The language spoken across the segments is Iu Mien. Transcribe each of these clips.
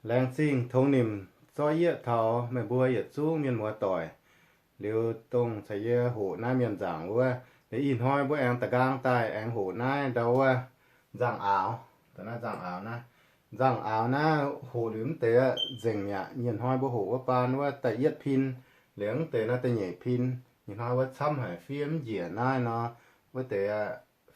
Laengz zingh tongx nimc zorqv yieqv taux meih mbuo yietc zungv mienh muoz doic. Liuz dongh caux yie hoqc naaiv mienh nzaangc wuov, liuz ih hnoi mbuo aengx da'nqaang daaih aengx hoqc naaiv ndau wuov nzangc-aaux. Nzangc-aaux naaiv, nzangc-aaux naaiv hoqc liuz mv deix nzengc mi'aqv. Nyienh hnoi mbuo hoqc wuov baan wuov da'yietv pin, liuz mv deix naaiv da'nyeic pin. Nyienh hnoi wuov camv haic, fiev mv njiec naaiv nor, wuov deix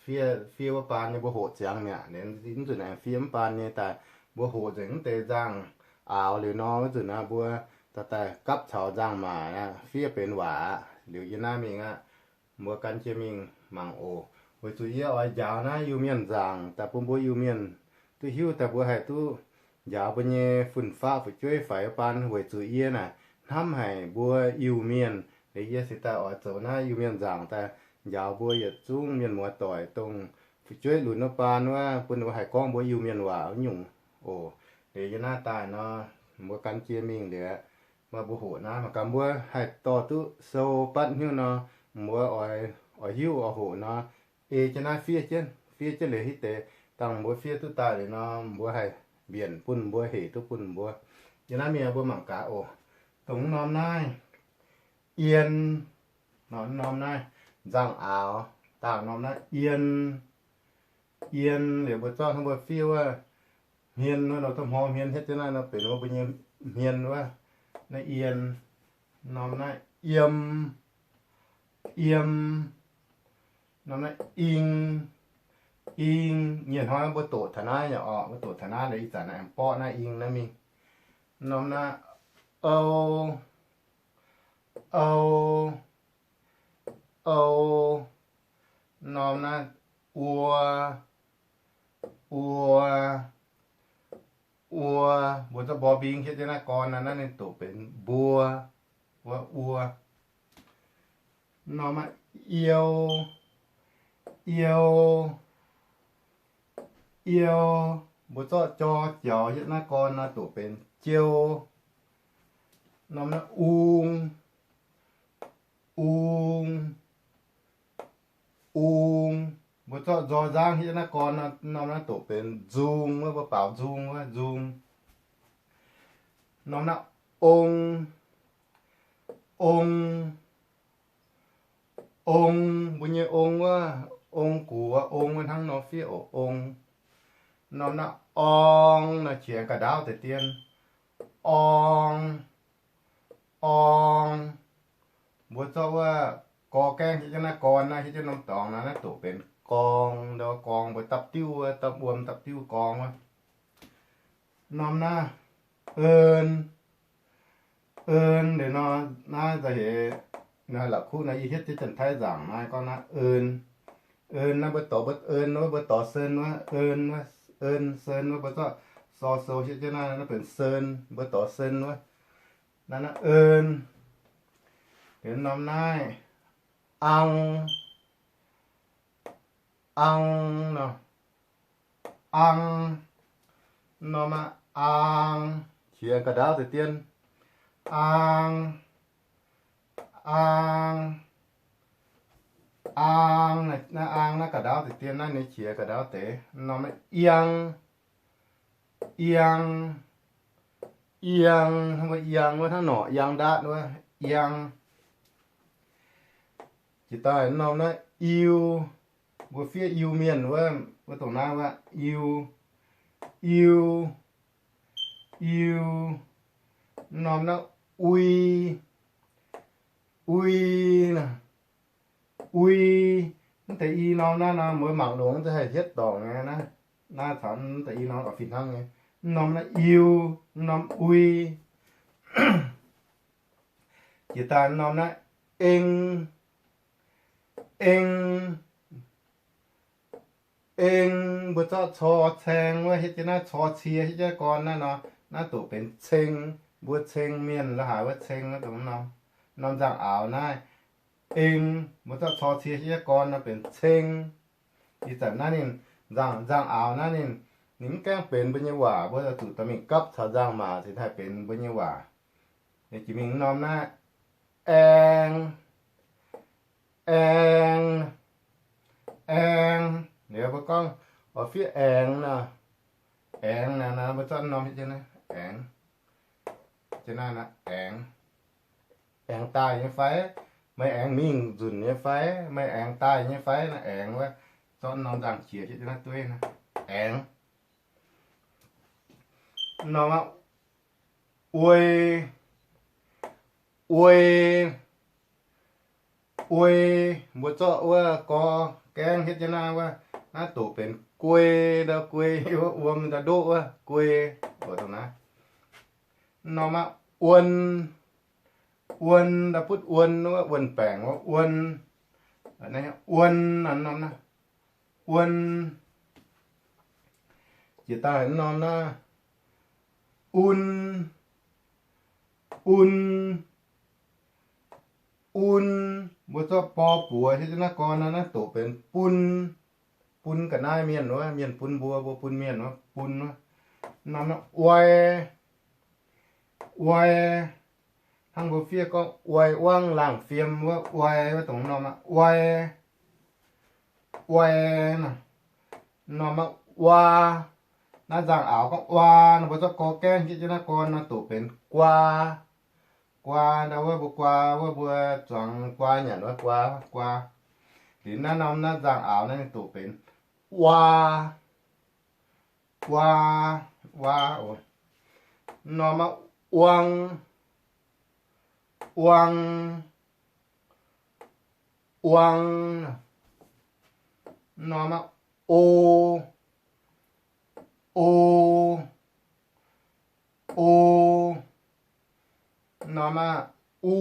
fiev, fiev wuov baan nyei mbuo hoqc ziangx mi'aqv. Liuz mv nzunc aengx fiev mv baan nyei daaih, mbuo hoqc nzengc mv deix nzangc-aaux liuz nor, wuov nzunc naaiv mbuo daaih daaih gapv caux nzangc-maac aqv, fiev benx waac aqv. Liuz yie naaiv mingh aqv, mbuo gan jienv mingh mangc oc. Weic zuqc yie oix njaaux naaiv Iu-Mienh nzaangc daaih bun mbuo Iu-Mienh duqv hiuv daaih mbuo haih duqv njaaux mbuo nyei fun-faqv fu'jueiv faix baan. Weic zuqc yie naaic hnamv haic mbuo Iu-Mienh, liuz yie se daaih oix zoux naaiv Iu-Mienh nzaangc daaih njaaux mbuo yietc zungv mienh muoz doic dongh fu'jueiv lunx wuov baan wuov, bun mbuo haih gorngv mbuo Iu-Mienh waac wuov nyungc oc. Liuz yie naaiv daaih nor, mbuo gan jienv mingh liuz, maaih mbuo hoqc naaiv mangc gaax mbuo haih dorh duqv sou batv hnyouv nor, mbuo oix, oix hiuv oix hoqc nor, ei jienv naaiv fiev jienv, fiev jienv liuz hitv deix dangh mbuo fiev duqv daaih liuz nor, mbuo haih mbienc bun mbuo, hec duqv bun mbuo. Yie naaiv mingh mbuo mangc gaax oc. Dongh norm naaiv, ien, norm naaiv, nzangc-aaux, dangh norm naaiv, ien, ien, liuz mbuo zorqv hnangv mbuo fiev wuov hmien wuov nor, zorqv hmor hmien hietv jienv naaiv nor benx mbuo nyei hmien wuov. Naaiv ien, norm naaiv, yiem, yiem, norm naaiv, ing, ing. Nyienh hnoi mbuo doqc taux naaiv nyei orqc, mbuo doqc taux naaiv liuz ih zanc naaiv aengx borqv naaiv ing naaiv mingh. Norm naaiv, ou, ou, ou. Norm naaiv, uo, uo, uo. Mbuo zorqv mbor mbing hietv jienv naaiv gorn naaiv, naaiv ninh doqc benx mbuo, wuov uo. Norm naaiv, iou, iou, iou. Mbuo zorqv jor jaux hietv naaiv gorn naaiv doqc benx jiou. Norm naaiv, ung, ung, ung. Mbuo zorqv nzor nzangv hietv naaiv gorn naaiv, norm naaiv doqc benx nzung wuov, mbuo baaux nzung wuov, nzung. Norm naaiv, ong, ong, ong. Mbuo nyei ong wuov, ong gux wuov, ong wuov hnangv nor fiev oc, ong. Norm naaiv, orng, naaiv qiex ga'ndaauv deix dien, orng, orng. Mbuo zorqv wuov gor gaengv hietv jienv naaiv gorn naaiv, hietv jienv norm dorngx naaiv, naaiv doqc benx gorng, ndau gorng, mbuo dapv diuv wuov, dapv wuom dapv diuv gorng wuov. Norm naaiv, en, en. Liuz nor, naaiv za'heix naaiv la'kuqv naaiv yie hietv jienv Janx-Taiv nzaangc naaiv gorngv naaiv en. En naaiv mbuo dorh mbuo en wuov, mbuo dorh sen wuov, en wuov, en, sen wuov, mbuo zorqv sor sou hietv jienv naaiv, naaiv benx sen, mbuo dorh sen wuov. Naaiv naaiv en. Liuz norm naaiv, ang, ang nor, ang. Norm naaiv, aang, qiex ga'ndaauv deix dien, aang, aang, aang. Naaiv aang naaiv ga'ndaauv deix dien naaiv ninh qiex ga'ndaauv deix. Norm naaiv, iang, iang, iang. Hnangv mbuo iang wuov, hnangv norqc iang ndaatv wuov, iang. Jiex daaih norm naaiv, iu. Mbuo fiev Iu-Mienh wuov, wuov dongh naaiv wuov, iu, iu, iu. Norm naaiv, ui, ui, ui. Mv deix i norm naaiv nor, mbuo mangc longx za'haih hietv dorngc nyei naaiv. Naaiv caux mv deix i norm oix fih hnangv nyei. Mv norm naaiv, iu, mv norm, ui. Jiex daaih mv norm naaiv, eng, eng, eng. Mbuo zorqv cor caeng wuov hietv jienv naaiv, cor cie hietv jienv gorn naaiv nor, naaiv doqc benx ceng. Mbuo ceng, mienh la'haaix wuov ceng wuov dongh norm, norm nzangc-aaux naaiv, eng. Mbuo zorqv cor cie hietv jienv gorn nor benx ceng. Ih zanc naaiv ninh nzangc, nzangc-aaux naaiv ninh, ninh mv gaengh benx mbuo nyei waac, mbuo zuqc dorh mingh gapv caux nzangc-maac cingx haih benx mbuo nyei waac. Jiex mingh mv norm naaiv, aeng, aeng, aeng. Liuz mbuo gorngv oix fiev aengx nor, aengx nor, mbuo zorqv norm hietv jienv naaiv, aengx. Aengx daaih nyei fai? Meih aengx mingh nzunc nyei fai? Meih aengx daaih nyei fai? Naaiv aengx wuov, zorqv norm nzangc-qiex hietv jienv naaiv dueiv naaiv, aengx. Norm aqv, uei, uei, uei. Mbuo zorqv wuov gor gaengv hietv jienv naaiv wuov, naaiv doqc benx guei, ndau guei, wuov wuom ndau ndoqv wuov guei. Naaiv norm aqv, uon, uon, ndau butv uon wuov, uon baengc wuov, uon. Uon, norm naaiv, uon. Jiex daaih norm naaiv, un, un, un. Mbuo zorqv bor buoz hietv jienv naaiv gorn naaiv, naaiv doqc benx bun. Bun ga'naaiv mienh wuov, mienh bun mbuo, mbuo bun mienh wuov, bun wuov. Norm naaiv, uai, uai. Hnangv mbuo fiev gorngv uai uangv laangh fiem wuov, uai wuov dongh norm aqv, uai, uai. Norm aqv, uaa. Naaiv nzangc-aaux gorngv uaa nor, mbuo zorqv gor gaengv hietv jienv naaiv gorn nor, doqc benx guaa. Guaa, ndau wuov mbuo guaa, wuov mbuo zuangx guaa nyanc wuov guaa, guaa. Liuz naaiv norm naaiv nzangc-aaux naaiv ninh doqc benx uaa, uaa, uaa oc. Norm aqv, uang, uang, uang. Norm aqv, o, o, o. Norm aqv, u,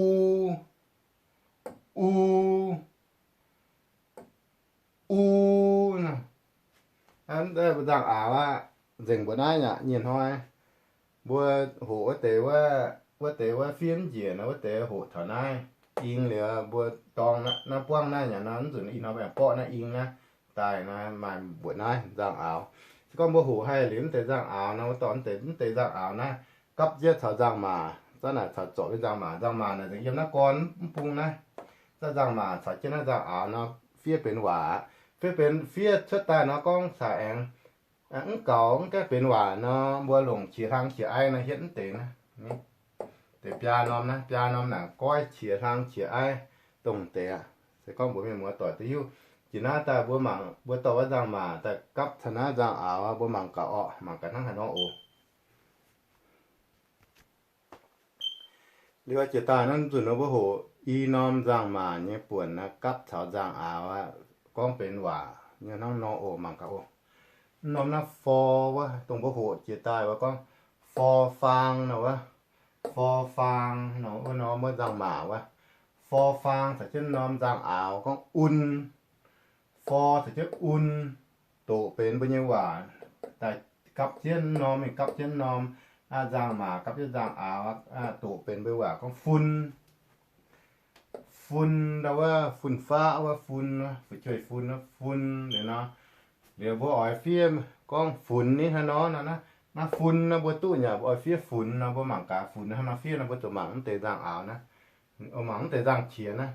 u, u. Nzangc-aaux aqv, nzengc mbuo naaiv aqv. Nyienh hnoi mbuo hoqc wuov deix, wuov deix wuov fiev mv njiec nor, wuov deix hoqc taux naaiv ing liuz, mbuo dorng naaiv buangv naaiv nyanc nor, mv nzunc ih hnoi mbuo aengx borqv naaiv ing naaiv daaih naaiv, maaih mbuoqc naaiv nzangc-aaux. Se gorngv mbuo hoqc haih liuz mv deix nzangc-aaux nor, mbuo dorh mv deix, mv deix nzangc-aaux naaiv gapv jienv caux nzangc-maac, zaqv naaic caux zorpc nyei nzangc-maac. Nzangc-maac naaic nzengc yiem naaiv gorn mv bung naaiv. Zaqv nzangc-maac caux jienv naaiv nzangc-aaux nor, fiev benx waac aqv. Fiev benx, fiev cuotv daaih nor gorngv caux aengx mv gaux mv gaengh benx waac nor, mbuo longc qiex hlang qiex aiv nor hietv mv deix naaiv. Deix biaa norm naaiv, biaa norm naaic goiv qiex hlang qiex aiv dongh deix aqv. Se gorngv mbuox mienh muoz doic duqv hiuv. Jiex naaiv daaih mbuo mangc, mbuo dorh wuov nzangc-maac daaih gapv caux naaiv nzangc-aaux, mbuo mangc gaax orqc, mangc gaax hnangv haaix nor oc. Liuz jiex daaih naaiv nzunc nor mbuo hoqc i norm nzangc-maac nyei buonc naaiv gapv caux nzangc-aaux aqv, gorngv benx waac nyei hnangv nor oc, mangc gaax oc. Norm naaiv for wuov, dongh mbuo hoqc jiex daaih wuov gorngv for faang nor wuov, for faang nor wuov norm wuov nzangc-maac wuov. For faang caux jienv norm nzangc-aaux gorngv un. For caux jienv un, doqc benx mbuo nyei waac daaih gapv jienv norm, mingh gapv jienv norm, nzangc-maac gapv jienv nzangc-aaux, doqc benx mbuo waac gorngv fun. Fun, ndau wuov fun-faqv wuov fun, fu'jueiv fun wuov fun liuz nor, liuz mbuo oix fiev gorngv funx ni hnangv nor, naaiv fun nor mbuo duqv nyei, mbuo oix fiev funx nor mbuo mangc gaax funx hnangv nor fiev nor mbuo zuqc mangc mv deix nzangc-aaux naaiv, mangc mv deix nzangc-qiex naaiv.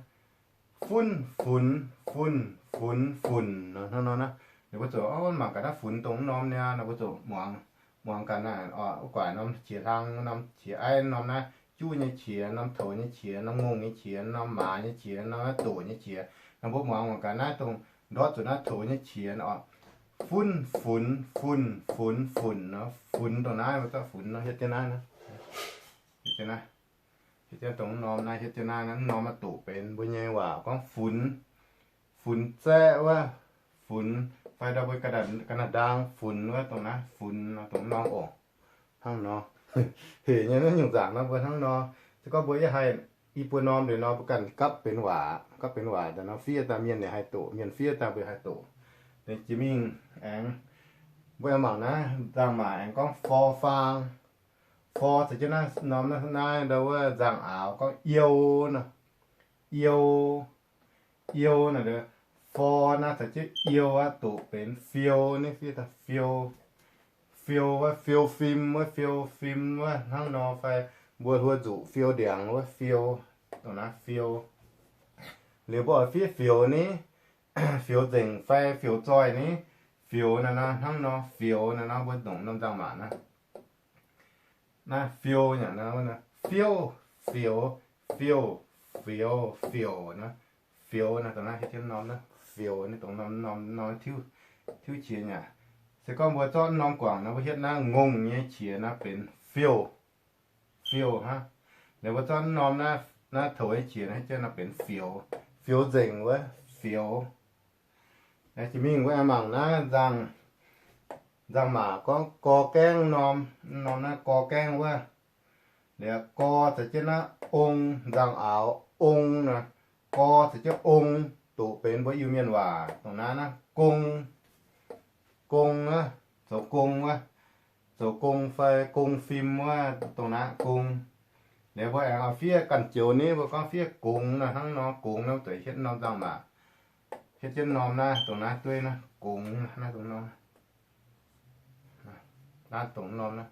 Funv, funx, funv, funx, funx nor hnangv nor naaiv. Ninh mbuo zuqc mangc gaax naaiv funx dongh mv norm niaa, ninh mbuo zuqc muangx, muangx gaax naaiv, guaaic norm qiex hlang, norm qiex aiv, norm naaiv juv nyei qiex, norm toux nyei qiex, norm ngongh nyei qiex, norm maaz nyei qiex, norm naaiv doqc nyei qiex. Ninh mbuo muangx, muangx gaax naaiv dongh ndortv zuqc naaiv toux nyei qiex oc. Funv, funx, funv, funx, funx nor, funx dongh naaiv, mbuo zorqv funx nor hietv jienv naaiv, hietv jienv naaiv, hietv jienv dongh mv norm naaiv, hietv jienv naaiv, mv norm naaiv doqc benx mbuo nyei waac gorngv funx. Funx zaeqv wuov, funx fai ndau mbuo ga'naaiv ndaang funx wuov dongh naaiv funx dongh mv norm oc. Hnangv nor, hec nyei naaiv nyungc nzaangc nor mbuo hnangv nor. Se gorngv mbuo yaac haih i buo norm liuz nor mbuo ganh gapv benx waac, gapv benx waac daaih nor fiev daaih mienh yaac haih doqc, mienh fiev daaih mbuo haih doqc. Jiex mingh aengx mbuo aengx mangc naaiv nzangc-maac aengx gorngv for faang. For caux jienv naaiv norm naaiv ndau wuov nzangc-aaux gorngv iou nor, iou, iou nor, for naaiv caux jienv iou aqv, doqc benx fiou ni, fiev daaih fiou. Fiou wuov, fiou fim wuov, fiou fim wuov hnangv nor fai mbuo hluo nzuqc fiou ndiangx wuov fiou, dongh naaiv fiou. Liuz mbuo oix fiev fioux ni, fioux nzengc fai fioux zoih ni, fioux naaiv nor hnangv nor, fioux naaiv nor mbuo ndongc norm nzangc-maac naaiv. naaiv fiou nyei, fiou, fiou, fiou, fiou, fiou naaiv, dongh naaiv hietv jienv norm naaiv fiou, naaiv dongh norm, norm, norm tiuv, tiuv qiex nyei. Se gorngv mbuo zorqv norm guangc naaiv, mbuo hietv naaiv ngongh nyei qiex naaiv benx fiou, fiou hnangv. Liuz mbuo zorqv norm naaiv, naaiv touc nyei qiex naaiv hietv jienv naaiv benx fioux, fioux nzengc wuov fioux. Jiex mingh mbuo aengx mangc naaiv nzangc, nzangc-maac gorngv gor gaengv norm, norm naaiv gor gaengv wuov. Liuz gor caux jienv naaiv ong, nzangc-aaux ong nor, gor caux jienv ong doqc benx mbuo Iu-Mienh waac dongh naaiv naaiv gong, gong wuov, zoux gong wuov, zoux gong fai gong fim wuov, dongh naaiv gong. Liuz mbuo aengx fiev ganh joux ni, mbuo gorngv fiev gongx nor, hnangv nor gongx nor, zuqc hietv norm nzangc-maac, hietv jienv norm naaiv, dongh naaiv dueiv naaiv gongx naaiv, dongh norm, naaiv dongh norm naaiv,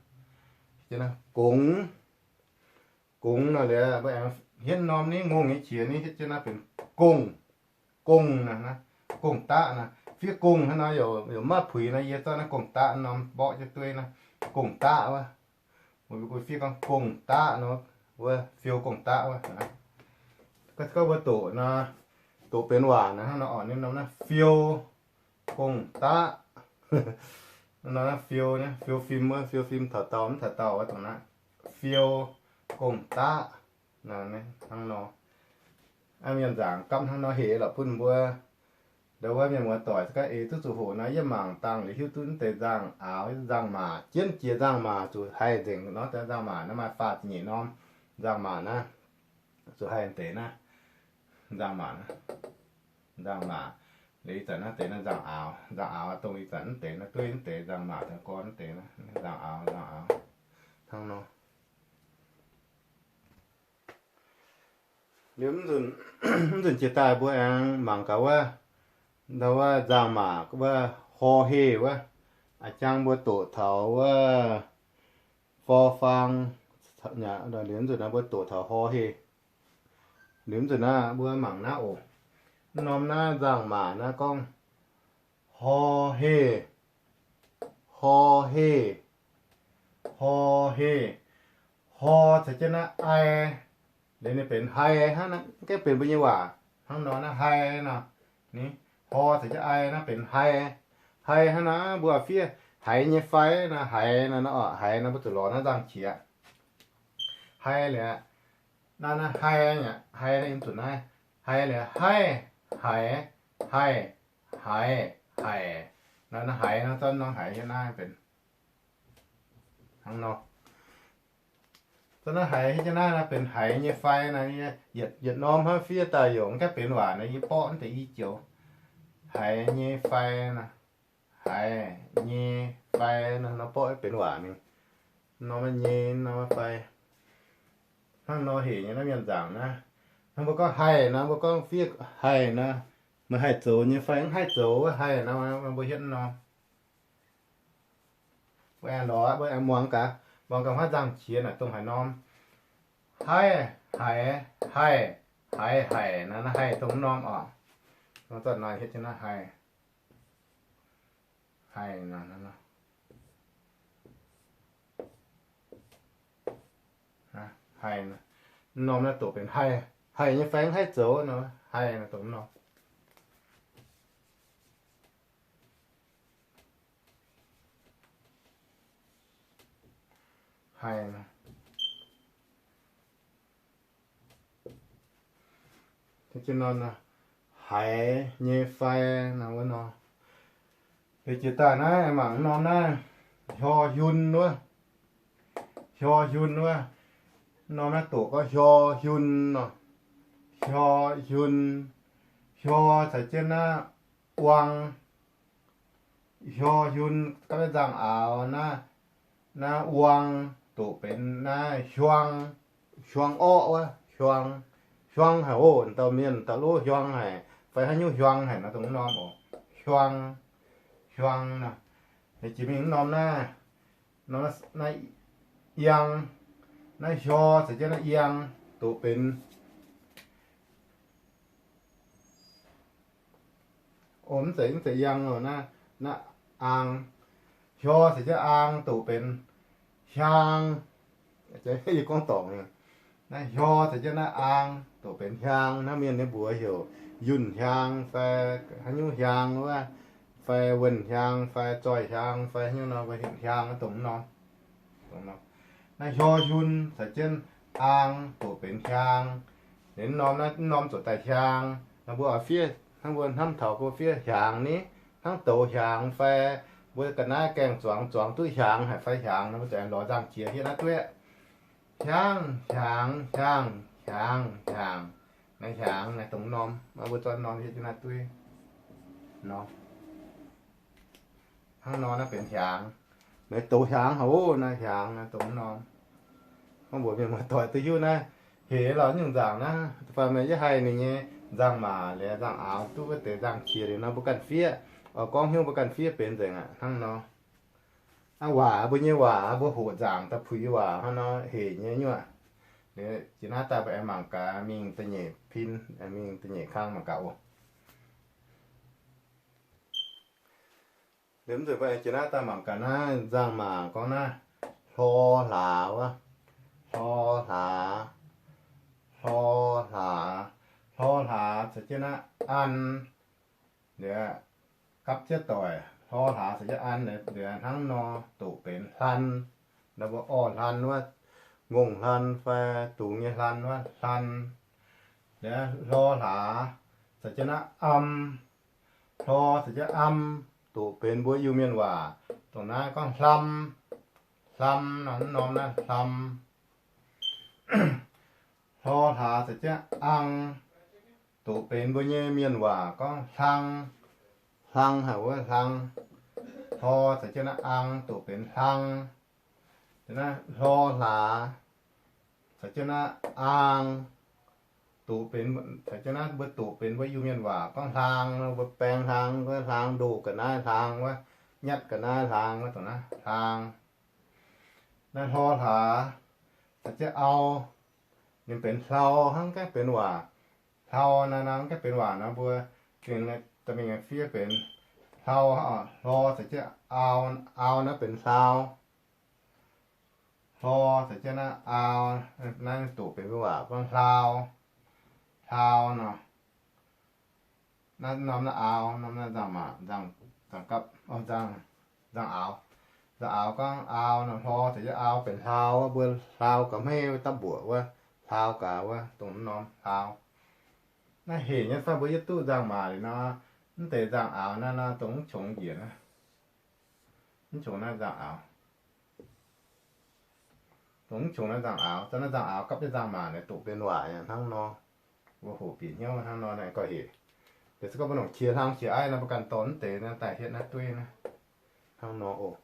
gongx, gongx nor liuz mbuo aengx hietv norm ni, ngongh nyei qiex ni, hietv jienv naaiv benx gongh, gongh naaiv, gongh daqv naaiv. Fiev gongh hnangv nor, yaac maaih puix nor, yie zorqv naaiv gongh daqv norm mborqv jienv dueiv naaiv, gongh daqv wuov. Mbuo fiev gorngv gongh daqv nor, wuov fiou gongh daqv wuov. Gorngv mbuo doqc nor, doqc benx waac naaiv hnangv nor orqc, norm naaiv fiou gongh daqv. Nor naaiv fiou, fiou fim wuov, fiou fim taux daauh mv taux daauh wuov, dongh naaiv fiou gongh daqv. Hnangv nor, mienh nzaangc gapv hnangv nor hec lorqc bun mbuo. Ndau wuov mienh muoz-doic ga'eix duqv zuqc hoqc nor, yie mangc dangh liuz hiuv duqv naaiv deix nzangc-aaux, nzangc-maac, jienv jiex nzangc-maac zuqc haih nzengc nor, nzangc-maac naaiv maaih faah ziepc nyeic norm. Nzangc-maac naaiv zuqc haih deix naaiv, nzangc-maac naaiv, nzangc-maac. Liuz ih zanc naaiv deix naaiv nzangc-aaux, nzangc-aaux dongh ih zanc naaiv deix naaiv dueiv naaiv deix nzangc-maac daaih gorn naaiv deix naaiv nzangc-aaux, nzangc-aaux hnangv nor. Liuz mv nzunc jiex daaih mbuo aengx mangc gaax wuov, ndau wuov nzangc-maac wuov hor heh wuov, a'jang mbuo doqc taux wuov for faang, liuz mv nzunc naaiv mbuo doqc taux hor heh. Liuz mv nzunc naaiv mbuo mangc naaiv oc. Norm naaiv nzangc-maac naaiv gorngv hor heh, hor heh, hor heh. Hor caux jienv naaiv ai, liuz ninh benx hai hnangv, mv gaengh benx mbuo nyei waac hnangv nor naaiv hai nor. Hor caux jienv ai naaiv benx hai. Hai hnangv naaiv mbuo fiev haiz nyei fai nor, haiz nor, haiz nor mbuo zuqc lorz naaiv nzangc-qiex. Hai liuz, naaiv naaiv hai, hai naaiv yiem zuqc naaiv, hai liuz haih, haiz, haih, haiz, haic. Naaiv naaiv haiz nor, zorqv norm haiz hietv naaiv benx hnangv nor. Zorqv naaiv haiz hietv jienv naaiv nor benx haiz nyei fai nor, yietc norm hnangv fiev daaih yaac mv gaengh benx waac nor, yie borqv naaiv deix i joux. Haiz nyei fai nor, haiz nyei fai nor, nor borqv benx waac ni. Norm nyei, norm fai. Hnangv nor hec nyei naaiv mienh nzaangc naaiv. Hnangv mbuo gorngv haih nor, mbuo gorngv fiev haih nor, meih haih zoux nyei fai mv haih zoux wuov haih nor, mbuo hietv nor. Mbuo aengx lorz, mbuo aengx muangx gaax, muangx gaax huaav nzangc-qiex naaic dongh haaix norm. Haih, haiz, haih, haiz, haic, naaiv haih dongh norm oc. Nor zanc naaiv hietv jienv naaiv haih, haih, haih, norm naaiv doqc benx haih. Haih nyei fai mv haih zoux nor, haih dongh norm. Haih, haiz nyei fai nor wuov nor. Liuz jiex daaih naaiv mangc norm naaiv, hior hiun wuov, hior hiun wuov. Norm naaiv doqc gorngv hior hiun nor, hior hiun, hior caux jienv naaiv uang, hior hiun gapv nzangc-aaux naaiv, naaiv uang doqc benx naaiv hiuang, hiuang orqv wuov, hiuang, hiuang haic oc. Dauh mienh dauh lov hiuang haic fai haaix nyungc hiuang haic nor dongh norm oc. Hiuang, hiuang nor. Jiex mingh norm naaiv, norm naaiv iang, naaiv hior caux jienv naaiv iang doqc benx O, mv zeiz, mv zeiz yang oc, naaiv, naaiv aang. Hior caux jienv aang doqc benx hiaang. Yie gorngv dorngc nyei. Naaiv hio caux jienv naaiv aang doqc benx hiaang. Naaiv mienh nyei mbuox heuc yunh hiaang fai haaix nyungc hiaang wuov, fai wuonh hiaang fai zoih hiaang fai haaix nyungc nor, mbuo heuc hiaang dongh norm. Naaiv hio hiun caux jienv aang doqc benx hiaang. Liuz norm naaiv norm zoqc daaih hiaang. Nor mbuo oix fiev hnangv mbuo hnamv taux mbuo fiev hiaangx ni, hnangv douz hiaangx fai mbuo ga'naaiv gaengh zuangx, zuangx duqv hiaangx haic fai hiaangx nor, mbuo zuqc lorz nzangc-qiex hietv naaiv dueiv. Hiaangv, hiaangx, hiaangh, hiaangx, hiaangx. Naaiv hiaangx naaiv dongh norm, mbuo zorqv norm hietv jienv naaiv dueiv nor. Hnangv nor naaiv benx hiaangx. Naaiv douz hiaangx haic oc, naaiv hiaangx naaiv dongh norm. Gorngv mbuox mienh muoz-doic duqv hiuv naaiv hec lorqc, nyungc nzaangc naaiv, fai meih yie haih ninh nyei nzangc-maac liuz nzangc-aaux duqv wuov deix nzangc-qiex liuz nor, mbuo ganh fiev. Oix gorngv hnyouv mbuo ganh fiev benx nzengc aqv hnangv nor. Aa, waac, mbuo nyei waac, mbuo hoqc nzaangc da'puix waac hnangv nor hec nyei nyuoqc. Jiex naaiv daaih mbuo aengx mangc gaax mingh da'nyeic pin, mingh da'nyeic kang mangc gaax oc. Liuz mv nzunc mbuo aengx jiex naaiv daaih mangc gaax naaiv nzangc-maac gorngv naaiv hlor hlaax wuov, hlor hlaax, hlor hlaax, hlor hlaax caux jienv naaiv an, liuz gapv jienv doic, hlor hlaax caux jienv an liuz hnangv nor doqc benx hlan. Nor mbuo orv hlan wuov, ngongh hlan fai dungz nyei hlan wuov, hlan. Liuz hlor hlaax caux jienv naaiv am, hlor caux jienv am, doqc benx mbuo Iu-Mienh waac dongh naaiv gorngv hlam. Hlam nor, norm naaiv hlam. Hlor hlaax caux jienv ang, doqc benx mbuo nyei Mienh waac gorngv hlang. Hlang haic wuov hlang. Hlor caux jienv naaiv ang doqc benx hlang. Naaiv hlor hlaax caux jienv naaiv aang, doqc benx, caux jienv naaiv mbuo doqc benx mbuo Iu-Mienh waac gorngv hlaang, mbuo baeng hlaang, wuov hlaang ndoh ga'naaiv hlaang, wuov nyatv ga'naaiv hlaang, wuov dongh naaiv hlaang. Naaiv hlor hlaax caux jienv au, ninh benx hlau hnangv gaengh benx waac. Hlau naaiv hnangv gaengh benx waac nor mbuo gengh dorh mingh fiev benx hlau, hlor caux jienv au, au naaiv benx hlau. Hlor caux jienv naaiv au, naaiv doqc benx mbuo waac gorngv hlau, hlau nor. Naaiv norm naaiv au, norm naaiv nzangc-maac, nzangc-gapv, nzangc-aaux. Nzangc-aaux gorngv au nor, hlor caux jienv au benx hlau, mbuo hlau ga'hmeiv dapv mbuoqc wuov, hlau gaax wuov, dongh norm hlau. Naaiv hec nyei fai mbuo yie duqv nzangc-maac liuz nor, mv deix nzangc-aaux naaiv nor dongh mv qongx njiec naaiv. Mv qongx naaiv nzangc-aaux. Dongh mv qongx naaiv nzangc-aaux, zorqv naaiv nzangc-aaux gapv jienv nzangc-maac naaic doqc benx waac aqv hnangv nor. Mbuo hoqc bieqc hnyouv hnangv nor naaic gauh hec. Liuz se gorngv mbuo nongc qiex hlang qiex aiv nor, mbuo ganh dorh mv deix naaiv daaih hietv naaiv dueiv naaiv. Hnangv nor oc.